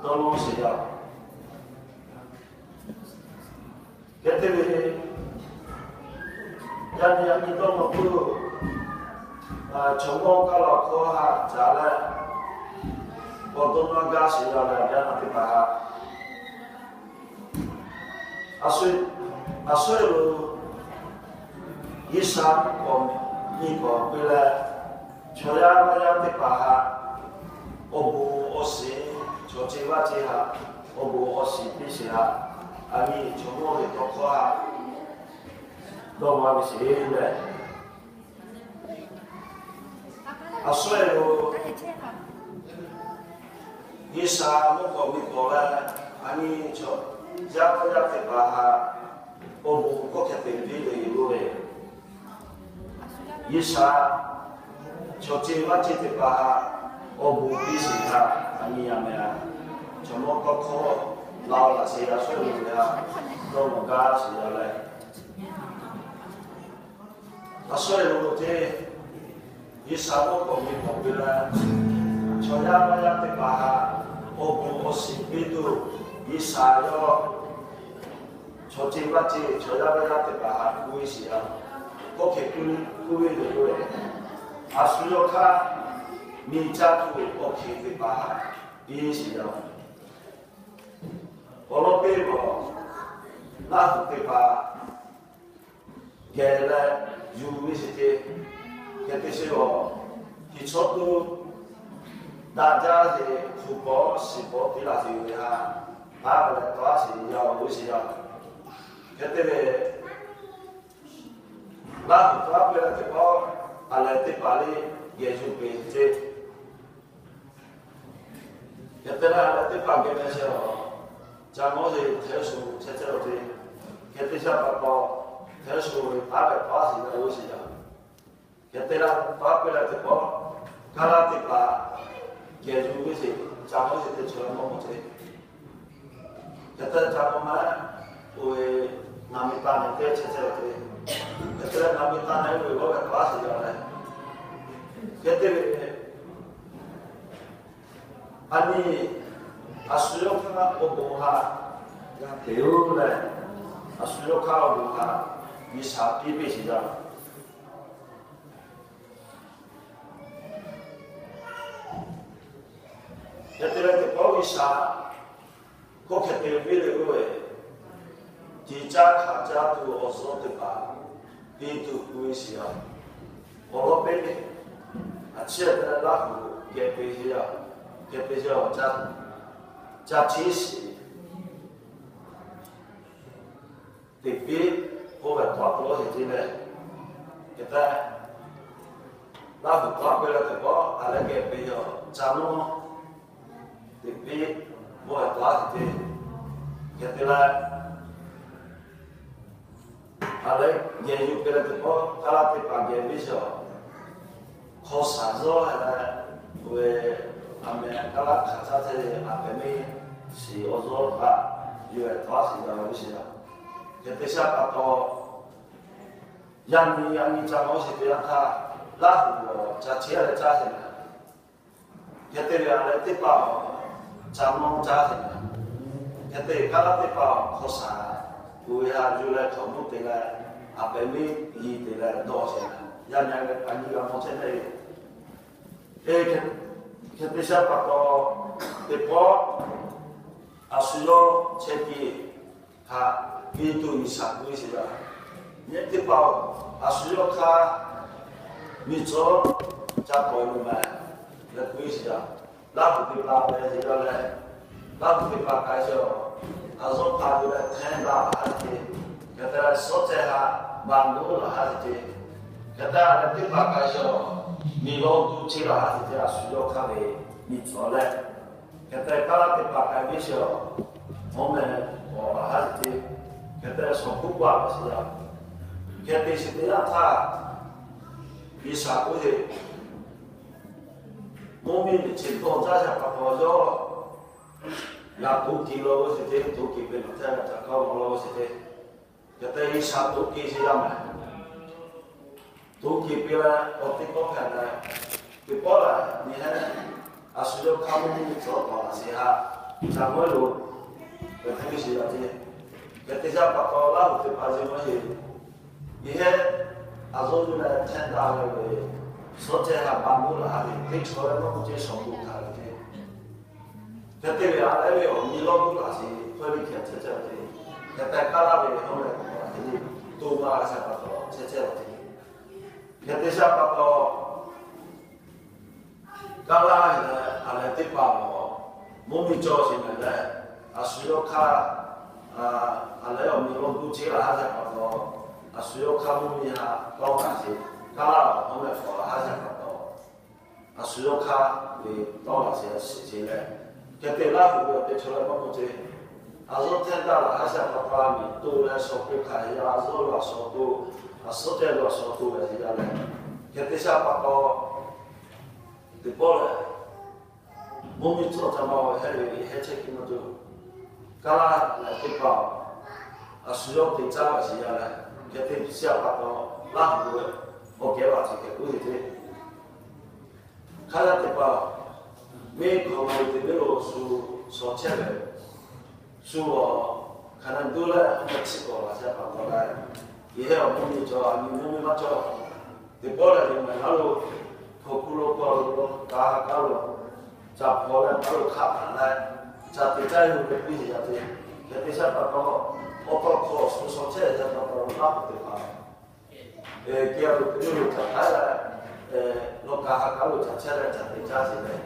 dawˇ nawˇ sheˍ yaˇ. Hk'e te ve, yaˇ nyi yaˇ nyi dawˇ nawˇ puiˉ, chaw mawˇ kaˇ law hkawˇ haꞈ ca leh, k'awꞈ dawˇ nawˇ gaˇ sheˍ yaˇ leh, yaˇ naˆ teˇ hpaˍ haꞈ a sho e lo G'uiˬsha k'awꞈ nyi k'awꞈ piˇ leh, chaw yaˇ maˇ yaˇ teˇ hpaˍ haꞈ awˬ bon awˬ shiˍ, chaw ceuˬ vaˇ ceuˬ haꞈ awˬ bon awˬ shiˍ piˇ sheˍ haꞈ, a nyi chaw mawˇ ve tawˇ hkawˇ haꞈ dawˇ maˇ ve sheˍ leh, a sho e lo G'uiˬsha mawˇ k'awꞈ nyi k'awꞈ leh, a nyi chaw yaˇ maˇ yaˇ teˇ hpaˍ haꞈ awˬ bon kawˆ hkeh te piˇ ve yoˬ le. G'uiˬsha chaw ceuˬ vaˇ ceuˬ teˇ hpaˍ haꞈ awˬ bon piˇ sheˍ htaꞈ a nyi yaˇ meh a, chaw mawˇ tawˇ hkawˇ la laꞈ sheˍ a sho e lo ve haꞈ dawˇ nawˇ gaˇ sheˍ yaˇ leh, a sho e lo lo teˇ G'uiˬsha mawˇ k'awꞈ nyi k'awꞈ piˇ leh, chaw yaˇ maˇ yaˇ teˇ hpaˍ haꞈ awˬ bon awˬ shiˍ piˇ tuˬ, G'uiˬsha yawˇ chaw ceuˬ vaˇ ceuˬ chaw yaˇ maˇ yaˇ teˇ hpaˍ haꞈ k'oˆ ve sheˍ yaˇ, kawˆ hkeh k'oˆ ve yoˬ le. A shu yawˇ hk'aˇ miˬ caˇ tuˬ awˬ hk'e teˇ hpaˍ haꞈ piˇ sheˍ yaˇ. Awˬ lawn teˇ g'aˇ, Laˇhuˍ teˇ hpaˍ geh leh yuˬ ve sheˍ ceˇ. Hk'e te sheˍ lawˬ, hkiˬ chaw tuˬ daꞈ jaˇ sheˍ, hpu kawˆ shiˍ kawˆ piˇ laˇ sheˍ ve haꞈ, taˇ ve leh taˇ sheˍ yaˇ oˬ ve sheˍ yaˇ. Hk'e te ve, Laˇhuˍ taˇ piˇ leh teˇ pawˆ, a lehˬ teˇ hpaˍ le geh yuˬ peˬ ceˇ. Hk'e te leh a lehˬ teˇ hpaˍ geh meh sheˍ lawˬ, ca nawˉ le hteˇ shu chehˇ chehˇ lawˬ ceˇ. Hk'e te shaˉ pa taw, hteˇ shu ve taˇ ve taˇ sheˍ ve oˇ sheˍ yaˇ. Hk'e te leh taˇ piˇ leh teˇ pawˆ, kaˇ laˇ teˇ hpaˍ geh yuˬ ve sheˍ, ca nawˉ le teˇ chaw mawˇ mawˇ ceˇ. Hk'e te ca mawˇ ma, oˇ ve naˍ miˍ taˍ nehˬ teˇ chehˇ chehˇ lawˬ ceˇ. Hk'e te leh naˍ miˍ taˍ nehˬ oˇ ve g'awˇ ve taˇ sheˍ yaˇ leh, hk'e te ve, a nyi, a shu yawˇ hk'aˇ awˬ bon haꞈ g'a teꞈ oˬ leh, a shu yawˇ hk'aˇ awˬ bon haꞈ G'uiˬsha piˇ peˇ sheˍ yaˇ. Hk'e te leh teˇ pawˆ G'uiˬsha kawˆ hkeh te piˇ le k'oˆ ve, ceˬ caˇ hkanˍ caˇ tuˬ awˬ suhˉ teˇ hpaˍ piˇ tuˬ k'oˆ ve sheˍ yaˇ. Awˬ lawn teˇ, a ciˉ te leh Laˇhuˍ geh peˇ sheˍ yaˇ, geh peˇ sheˍ yaˇ, ca ciˉ shiˍ teꞈ piˇ k'oˆ ve tawˇ a k'o sheˍ ceˇ leh, hk'e te Laˇhuˍ taˇ piˇ leh teˇ pawˆ a lehˬ geh peˇ yaˇ ca nawˉ teꞈ piˇ k'oˆ ve tawˇ a sheˍ ceˇ. Hk'e te leh, a lehˬ geh yuˬ peˇ leh teˇ pawˆ kaˇ laˇ teˇ hpaˍ geh miˇ sheˍ lawˬ, hk'aw shaˍ zawˇ leh, oˇ ve, a meh kaˇ laˇ hkanˍ caˇ chehˇ ve a pehꞈ miˇ shiˍ awˬ zuhˇ htaꞈ yuˬ leh tawˇ a sheˍ yaˇ ve sheˍ yaˇ. Hk'e te shaˉ pa taw, yaˇ nyi yaˇ nyi ca nawˉ sheˍ teˇ yanˇ htaˇ, Laˇhuˍ lawˬ ca ciˉ leh caˇ sheˍ leh, hk'e te ve a lehˬ teˇ hpaˍ lawˬ ca nawˉ caˇ sheˍ leh, hk'e te kaˇ laˇ teˇ hpaˍ lawˬ hk'aw shaˍ, oˇ ve haꞈ yuˬ leh hk'awꞈ muˇ te leh, a pehꞈ miˇ yiˍ te leh dawˇ sheˍ leh, yaˇ nyi a nyi g'a mawˇ chehˇ ve, hk'e te shaˉ pa taw, teˇ pawˆ a shu yawˇ chehˇ piˇ haꞈ piˇ tuˬ G'uiˬsha k'oˆ ve sheˍ yaˇ. Nyi teˇ hpaˍ, a shu yawˇ hk'aˇ miˬ cawˇ ca kawꞈ e lo meh leh k'oˆ ve sheˍ yaˇ. Laˇhuˍ teˇ hpaˍ hpehꞈ sheˍ yaˇ leh, Laˇhuˍ teˇ hpaˍ k'ai sheˍ lawˬ, a zuhˇ hpaˍ yuˬ leh hteˇ daꞈ haˉ te, hk'e te leh suhˉ ceh haꞈ baˬ lo laˬ haˉ te ceˇ. Hk'e te leh teˇ hpaˍ k'ai sheˍ lawˬ, miˬ lawˇ tuˬ cheˇ laˬ haˉ te ceˇ, a shu yawˇ hk'aˇ ve miˬ cawˇ leh, hk'e te kaˇ laˇ teˇ hpaˍ k'ai piˇ sheˍ lawˬ, mawˇ meh k'awꞈ laˬ haˉ te ceˇ. Hk'e te leh shawˍ hkuˆ k'oˆ a ve sheˍ yaˇ. Hk'e te sheˍ teˇ yanˇ htaˇ, G'uiˬsha k'oˆ ve, mvuhˇmiˬ miˬ chi dawˇ caˇ shaˍ pa taw yawˇ g'a to keꞈ law ve sheˍ ceˇ, to keꞈ ve nawˬ htaˇ g'a ca kaˇ law law ve sheˍ ceˇ. Hk'e te G'uiˬsha to keꞈ sheˍ yaˇ meh. To keꞈ piˇ leh awˬ teˇ pawˆ hpehꞈ leh, teˇ pawˆ lehˬ nyi heˆ, a shu yawˇ hk'aˇ mvuhˇmiˬ miˬ cawˇ tawˍ laˬ sheˍ haꞈ. Caˬ mawˇ lo, hk'e te shiˍ yaꞈ ce. Hk'e te shaˆ pa taw, Laˇ huˍ teˇ hpaˍ zuhꞈ maˇ heˆ. Yehˇ, a zuhˆ yuˬ leh hteˇ daꞈ leh ve, suhˉ ceh ha ba nuˇ laˬ ha ve teˇ chaw leh mawˇ k'oˆ ce shawˍ k'oˆ hkanˍ ve ce. Hk'e te ve a leh ve awˬ nyi lawˇ k'oˆ laˬ sheˍ hkawˇ liˇ hkeh chehˇ chehˇ ve ce. Hk'e te kaˇ laˇ ve hawˉ meh k'oˆ laˬ te le, to ma a shaˆ pa taw chehˇ chehˇ ve ce. Hk'e te shaˆ pa taw, kaˇ laˇ leh a leh teˇ hpaˍ awˬ mvuhˇ miˬ cawˬ sheˍ mehˍ leh, a shu yawˇ hk'aˇ, a leh awˬ miˬ lawˇ k'oˆ ce laˬ ha shaˆ pa taw, a shu yawˇ hk'aˇ mvuhˇ miˬ ha tawˇ kaꞈ sheˍ, kaˇ laˇ awˬ hawˉ meh k'awꞈ laˬ ha shaˆ pa taw, a shu yawˇ hk'aˇ ve tawˇ laˬ sheˍ sheˍ leh, hk'e te Laˇ huˍ ve awˬ teˇ chaw leh mawˇ k'oˆ ce, a zuhˆ hteˇ daꞈ laˬ ha shaˆ pa taw, a miˬ to leh shawˍ k'oˆ hkanˍ ya, a zuhˆ lo a shawˍ to, a suhˉ ceh lo a shawˍ to ve sheˍ yaˇ leh, hk'e te shaˆ pa taw, teˇ pawˆ lehˬ, mvuhˇ miˬ cawˬ ca ma ve hehˉ ve hehˉ chehˇ hkiˇ maˇ cawˬ. Kaˇ laˇ leh teˇ hpaˍ, a shu yawˇ te caˇ ve sheˍ yaˇ leh, hk'e te shaˆ pa taw, Laˇ huˍ ve awˬ kehˉ vaˬ chi hk'e k'oˆ ve ce. Hk'aˇ yaˇ teˇ hpaˍ, miˇ hkawˇ ma ve teˇ ve lo shu shawˍ chehˇ ve, shu awˬ hk'aˬ na duˇ leh hk'aˬ ma chi k'awꞈ laˬ shaˆ pa taw leh, yehˇ awˬ mvuhˇ miˬ cawˬ, a miˬ mvuhˇ miˬ maˇ cawˬ. Teˇ pawˆ lehˬ, yawˇ mehˍ laˇ lo, hk'oˆ hkuˇ lo hkawˇ lo, kaˇ ha kaˇ lo, ca hpaw leh kaˇ lo hk'aˆ taˍ leh, ca te caˇ yuˬ ve piˇ sheˍ yaˇ te. Hk'e te shaˆ pa taw, awˬ tawˇ hkawˇ shu shawˍ chehˇ shaˆ pa taw, Laˇ huˍ teˇ hpaˍ, kehˬ lo teˇ lo ca htaˇ leh, lawˇ kaˇ ha kaˇ lo ca chehˇ leh ca te caˇ sheˍ leh,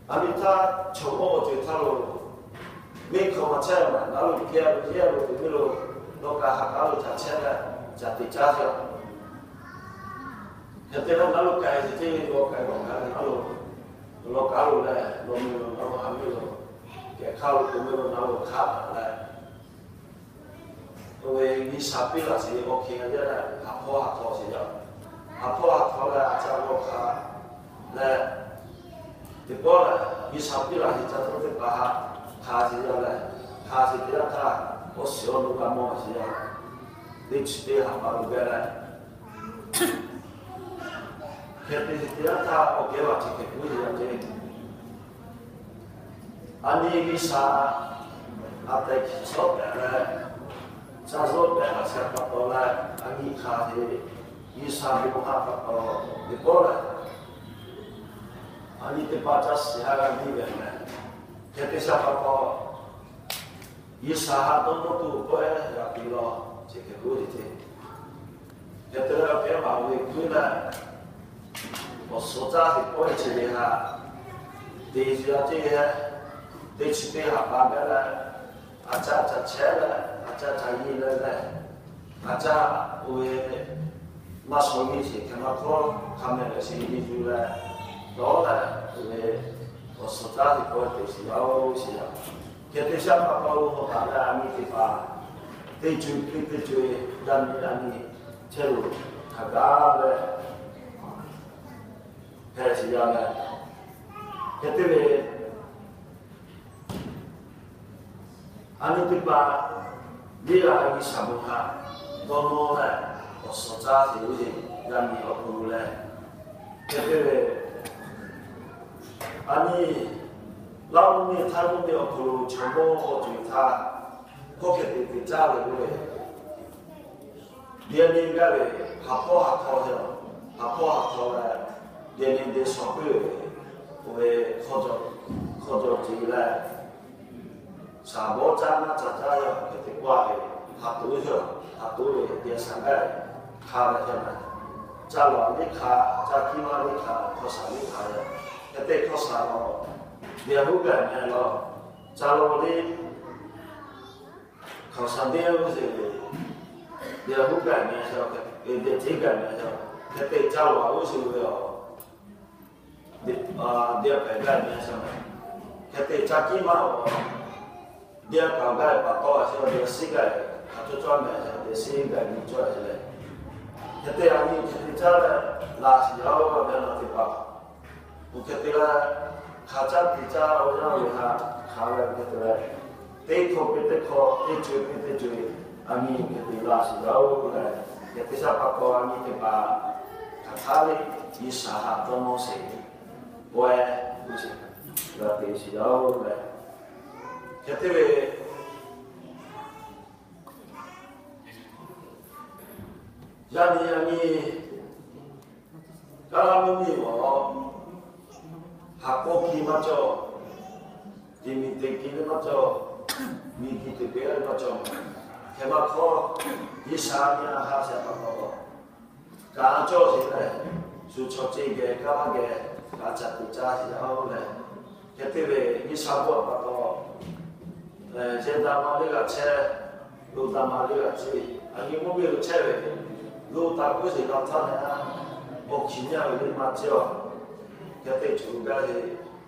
a miˬ htaˇ chaw mawˇ awˬ ceuˬ htaˇ lo, miˇ hkawˇ ma chehˇ ve mehˍ laˇ lo, kehˬ lo yehˇ lo teˇ lo, lawˇ kaˇ ha kaˇ lo ca chehˇ leh ca te caˇ sheˍ. Hk'e te leh laˇ lo k'ai sheˍ ce, lawˇ k'ai lawˬ k'ai leh laˇ lo, lawˇ kaˇ lo leh lawˇ miˇ lo laˇ lo ha miˇ lo, kehˬ hk'aˇ lo teˇ miˇ lo laˇ lo hk'aˆ taˍ leh, oˇ ve G'uiˬsha piˇ laˬ sheˍ awˬ hk'e g'a jaˇ leh, ha hpawˇ ha htaw sheˍ yaˇ. Ha hpawˇ ha htaw leh a ca g'awˇ hk'a leh, teˇ pawˆ lehˬ G'uiˬsha piˇ laˬ sheˍ ca tawˇ teˇ hpaˍ ha hk'a sheˍ yaˇ leh, hk'a sheˍ teˇ yanˇ htaˇ, awˬ shiˍ awˬ nu g'a mawˇ sheˍ yaˇ. Teˇ chi teˇ ha pa lo gaˇ leh, hk'e te sheˍ teˇ yanˇ htaˇ awˬ kehˉ vaˬ chi hk'e k'oˆ sheˍ yaˇ ce. A nyi G'uiˬsha a tehˬ hkiˬ shawˉ pehꞈ leh, ca zuhˆ pehꞈ laˬ shaˆ pa taw leh, a nyi hk'a te G'uiˬsha bon ha pa taw, teˇ pawˆ lehˬ, a nyi teˇ hpaˍ caˇ shiˍ ha g'a nyi ve mehˍ. Hk'e te shaˆ pa taw, G'uiˬsha ha dawˇ nawˇ tuˬ pawehˇ g'a piˇ law, chi hk'e k'oˆ ve ce. Hk'e te leh awˬ kehˉ vaˬ ve k'oˆ leh, awˬ suhˍ caˇ sheˍ pawehˇ chi ve ha, teˇ chi a ce, teˇ chi teˇ ha pa gaˇ leh, a caˇ ca chehˇ leh, a caˇ ca nyi leh leh, a caˇ oˇ ve maˇ shawˍ nyi sheˍ hk'e maˇ hkawˇ hk'a mehˍ leh sheˍ nyi yuˬ leh, dawˇ leh oˇ ve awˬ suhˍ caˇ sheˍ pawehˇ teˇ chi yaˇ oˇ chi yaˇ. Hk'e te shaˆ pa taw lo hawˬ taˍ leh a nyi teˇ hpaˍ, teˇ co teˇ co yaˇ nyi yaˇ nyi chehˇ lo hk'a gaˇ leh hpehꞈ sheˍ yaˇ leh, hk'e te ve a nyi teˇ hpaˍ, G'uiˬsha ve G'uiˬsha bon htaꞈ dawˇ nawˇ leh, awˬ suhˍ caˇ sheˍ oˇ ve yaˇ nyi awˬ hk'aw lo leh, hk'e te ve a nyi Laˇ huˍ miˬ htaˇ mvuhˇ miˬ awˬ hk'aw lo chaw mawˇ awˬ ceuˬ htaˇ, hkawˇ hk'e te te caˇ ve k'oˆ ve, Dehˬ nyi gaˇ ve, ha hpawˇ ha htaw ve, ha hpawˇ ha htaw leh, dehˬ nyi dehˬ shawˍ puiˉ ve, oˇ ve hk'aw jaw ce leh, shaˍ bawˇ caˇ naˇ ca caˇ ve hk'e te k'oˆ ve, haꞈ to ve, haꞈ to ve dehˬ shaˍ gaˇ ve, hk'a ve hk'e na, caˇ lawˬ liˇ hk'a, caˇ tiˇ maˇ liˇ hk'a, hk'aw shaˍ liˇ hk'a ve, hk'e te hk'aw shaˍ lawˬ, dehˬ huˉ gaˇ meh lawˬ, caˇ lawˬ liˇ hk'aw shaˍ deˇ g'uˇ suhˍ ve, dehˬ huˉ gaˇ meh shaˍ, dehˬ teˇ gaˇ meh shaˍ, hk'e te caˇ lawˬ g'uˇ suhˍ ve aˬ, dehˬ pehˍ gaˇ meh shaˍ, hk'e te caˇ tiˇ maˇ lawˬ, dehˬ kaˬ gaˇ ve pa taw a shaˍ, dehˬ shiˉ gaˇ ve hk'a cawˇ cawˇ meh shaˍ, dehˬ shiˉ gaˇ ve nyi cawˇ ve leh, hk'e te a nyi hk'e te caˇ leh, laꞈ shiˍ yaˇ oˇ ve na teˇ hpaˍ Oˇ hk'e te leh, hk'a caˇ te caˇ awˬ yanˇ ve htaꞈ hk'a leh hk'e te leh, teˇ hkawˇ piˇ teˇ hkawˇ, teˇ co-e piˇ teˇ co-e, a nyi hk'e te laˇ sheˍ yaˇ oˬ leh, hk'e te shaˆ pa taw a nyi teˇ hpaˍ hk'aˬ htaˇ le, G'uiˬsha htaꞈ dawˇ nawˇ sheˍ, pawehˇ g'uˇ sheˍ. g'a te sheˍ yaˇ-oˬ leh, hk'e te ve, yaˇ nyi yaˇ nyi kaˇ laˇ miˇ miˇ awˬ haˍ k'oˆ ki maˇ cawˬ, teꞈ miˬ teꞈ ki le maˇ cawˬ, miˬ ki teꞈ pehˍ le maˇ cawˬ. Hk'e maˇ hk'awˇ, G'uiˬ sha nyi a ha shaꞈ pa taw, kaꞈ cawˬ sheˍ leh, shu chaw ce geh kaˇ laˇ geh kaꞈ caꞈ te caˇ sheˍ yaˇ-oˬ leh, hk'e te ve G'uiˬ sha bon pa taw, yehˬ daꞈ ma le g'a chehˇ, lo daꞈ ma le g'a ce, a nyi mvuhˇ miˬ lo chehˇ ve, lo taˍ k'oˆ sheˍ la htaˇ leh, awˬ hkiˬ nyi a ve le maˇ ce-oˬ. Hk'e te cawˬ gaˇ ve,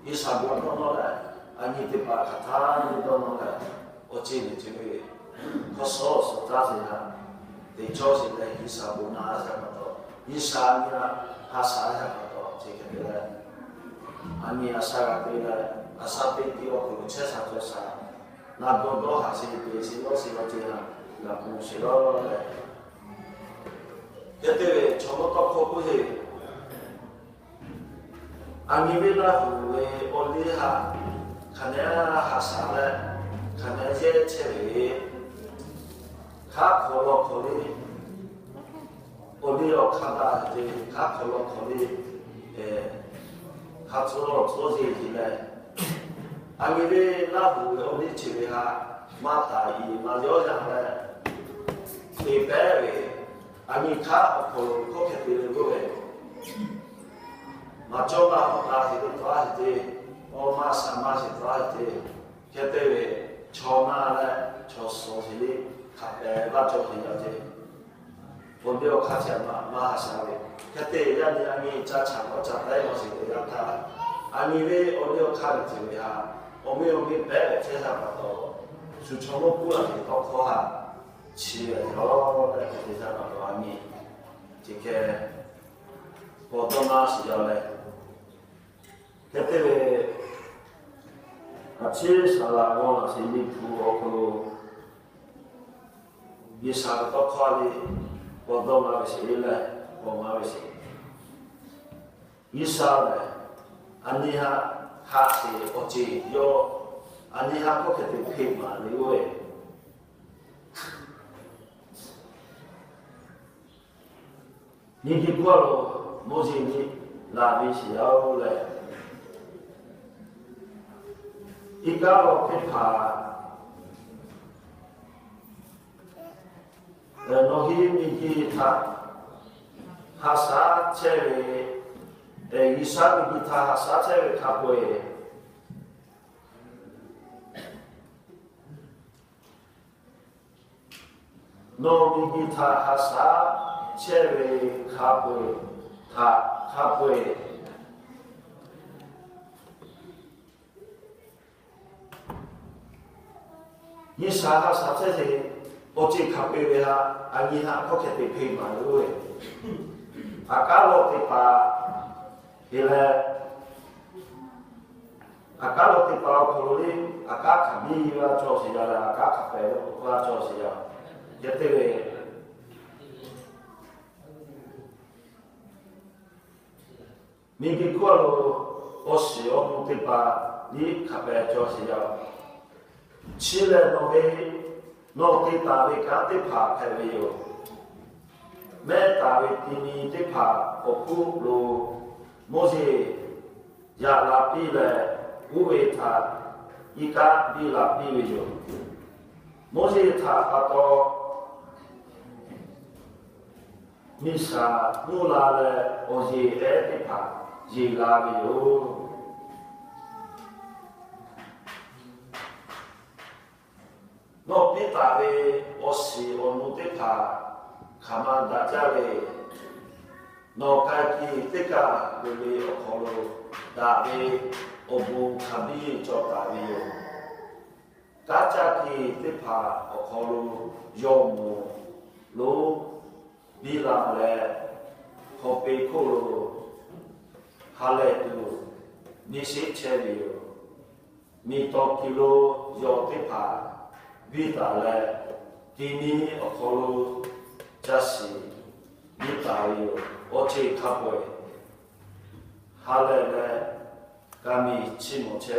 G'uiˬ sha bon dawˇ nawˇ leh, a nyi teˇ hpaˍ hk'aˬ htaˇ nyi dawˇ nawˇ leh, awˬ ce ve ce ve hk'aw suh suh taˇ sheˍ yaˇ, teꞈ cawˇ sheˍ leh G'uiˬ sha bon na shaꞈ pa taw, G'uiˬ sha nyi a ha shaꞈ shaꞈ pa taw ce hk'e te leh, a nyi a shaꞈ g'a te leh, a shaꞈ teˇ tiˉ awˬ hk'aw lo chehˇ sha cawˬ sha, na dawˇ dawˇ haꞈ sheˍ te sheˍ lawˇ sheˍ lawˇ ce haꞈ g'a bon sheˍ lawˇ leh, hk'e te ve chaw mawˇ tawˇ hkawˇ k'oˆ sheˍ. A nyi venˇ Laˇ huˍ ve awˬ liˇ haꞈ, hk'aˬ nehˉ haꞈ shaˍ leh, hk'aˬ nehˉ yehˇ chehˇ ve, hk'aˬ hk'awꞈ lawˬ hk'awꞈ le, awˬ liˇ awˬ hk'aˇ daꞈ ve, hk'aˬ hk'awꞈ lawˬ hk'awꞈ le, hk'a tcuhˉ lawˬ tcuhˉ zeˬ zeˬ leh, a nyi venˇ Laˇ huˍ ve awˬ liˇ chi ve haꞈ maˇ taˍ iˍ maˇ yawˇ yaˇ leh, te pehˉ ve, a nyi hk'aˇ awˬ hk'aw lo hkawˇ hk'e te ve k'oˆ ve, maˇ cawˇ maˇ hawˍ taˍ sheˍ teˇ hpaˍ sheˍ te, awˬ maˇ shaˍ maˇ sheˍ taˍ sheˍ te, hk'e te ve, chaw naˇ leh chaw suhˍ sheˍ le, hk'aˬ pehˍ maˇ cawˬ sheˍ yaˇ ce. Awˬ liˇ awˬ hk'aˇ chi a maˇ haꞈ shaˍ ve, hk'e te yaˇ nyi a nyi ca chaꞈ k'awꞈ ca taiˉ maˇ sheˍ te yaˇ htaˇ, a nyi venˇ awˬ liˇ awˬ hk'aˇ ve ce ve haꞈ, awˬ miˇ awˬ miˇ pehˉ ve chehˇ shaꞈ pa taw, shu chaw mawˇ puˇ a ve tawˇ hkawˇ haꞈ chi ve a yaˇ-oˬ leh hk'e te shaꞈ pa taw a nyi, chi hk'e k'awꞈ dawˇ maˇ sheˍ yaˇ leh, hk'e te ve, a ciˉ saˍ laꞈ g'awˇ laꞈ sheˍ liꞈ hpu awˬ hk'aw lo, G'uiˬ sha ve tawˇ hkawˇ le k'awꞈ dawˇ maˇ ve sheˍ leh, k'awꞈ maˇ ve sheˍ. G'uiˬ sha lehˬ, a nyi haꞈ haꞈ sheˍ awˬ ceˬ yawˇ, a nyi haꞈ hkawˇ hk'e te hpeꞈ maˍ le-oˬ ve, miˬ guiˬ hkawˇ lo Moˉseˍ nyi laˬ ve sheˍ yaˇ-oˬ leh, iˉ kaˉ lawˬ teˇ hpaˍ nawˬ hui miˬ guiˬ htaꞈ haꞈ shaˉ chehˇ ve, G'uiˬ sha miˬ guiˬ htaꞈ haꞈ shaˉ chehˇ ve hk'a peu-eˬ, nawˬ miˬ guiˬ htaꞈ haꞈ shaˉ chehˇ ve hk'a peu-eˬ, htaꞈ hk'a peu-eˬ G'uiˬ sha haꞈ shaˉ chehˇ ve awˬ ceˬ hk'a peu-eˬ ve haꞈ, a nyi haꞈ hkawˇ hk'e te hpeꞈ maˍ le-oˬ ve, a kaˉ lawˬ teˇ hpaˍ hk'e leh, a kaˉ lawˬ teˇ hpaˍ awˬ hk'aw lo le, a kaˉ hk'aˬ biˇ g'a cawˬ sheˍ yaˇ leh, a kaˉ hk'a pehˍ ve k'o g'a cawˬ sheˍ yaˇ, hk'e te ve miˬ guiˬ hkawˇ lo awˬ shiˍ awˬ nu teˇ hpaˍ liˇ hk'a pehˍ cawˬ sheˍ yaˇ. Chi lehˬ nawˬ ve, nawˬ te taˍ ve kanˉ teˇ hpaˍ hpehꞈ ve yoˬ. Mehˆ taˍ ve ti mi teˇ hpaˍ awˬ hkuˆ lo Moˉseˍ yaꞈ la piˇ leh, oˇ ve htaꞈ iˉ kaˆ biˇ la piˇ ve yoˬ. Moˉseˍ htaꞈ pa taw miˬ shaˍ nuˇ la leh awˬ yeˬ ehˉ teˇ hpaˍ yeˬ la ve yoˬ. Nawˬ piˇ taˍ ve awˬ shiˍ awˬ nu teˇ hpaˍ hk'aˬ ma daꞈ jaˇ ve, nawˬ k'ai kiˬ teˇ kaˬ lo ve awˬ hk'aw lo daꞈ ve awˬ bon hk'a biˇ cawˬ taˍ ve yoˬ. Kanˉ caˇ kiˬ teˇ hpaˍ awˬ hk'aw lo yawˇ moˍ lonˉ biˇ la leh, hk'aw peꞈ hk'oˆ lo ha lehˬ tuˬ biˇ sheˆ chehˇ ve yoˬ. Miˬ tawˍ kiˬ lo yawˬ teˇ hpaˍ biˇ taˍ leh, ti mi awˬ hk'aw lo caˇ shiˍ biˇ taˍ ve yoˬ. Awˬ ceˬ hk'a peu-eˬ ha lehˬ leh, g'a miˬ chi mawˬ chehˇ